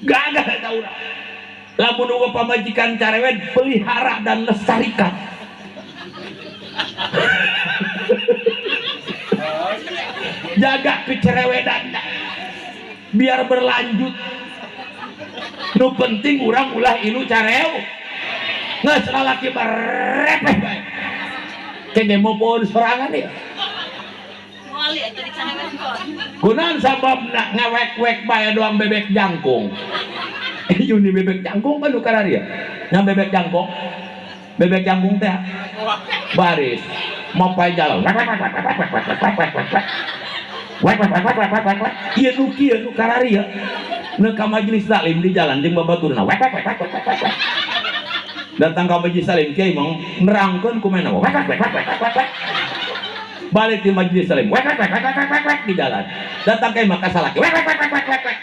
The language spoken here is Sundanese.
Gagah eta urang. Lamun eueuh pamajikan carewet, pelihara dan lestarikan. Jaga kecerewedan biar berlanjut. Nu penting urang ulah ilu carew. Geus lalaki barepeh bae. Kege mau pohon sorangan ya. Kunaon sababna ngewek-wek bae doang bebek jangkung. Yuni bebek jangkung kan nu kararia. Nya bebek jangkung. Bebek jangkung teh baris mapai jalan. Wek wek wek wek wek wek wek wek wek wek wek. Wek wek wek wek wek wek wek. Ieu nu kieu nu kararia. Nu ka majelis taklim di jalan jeung babaturna. Wek wek wek wek wek wek wek. Datang ka majelis taklim kiai mah nerangkeun kumena. Wek wek wek wek wek wek wek. Balik di majelis taklim. Wek wek wek wek wek wek wek di jalan. Datang ka imah ka salaki. Wek wek wek wek wek wek.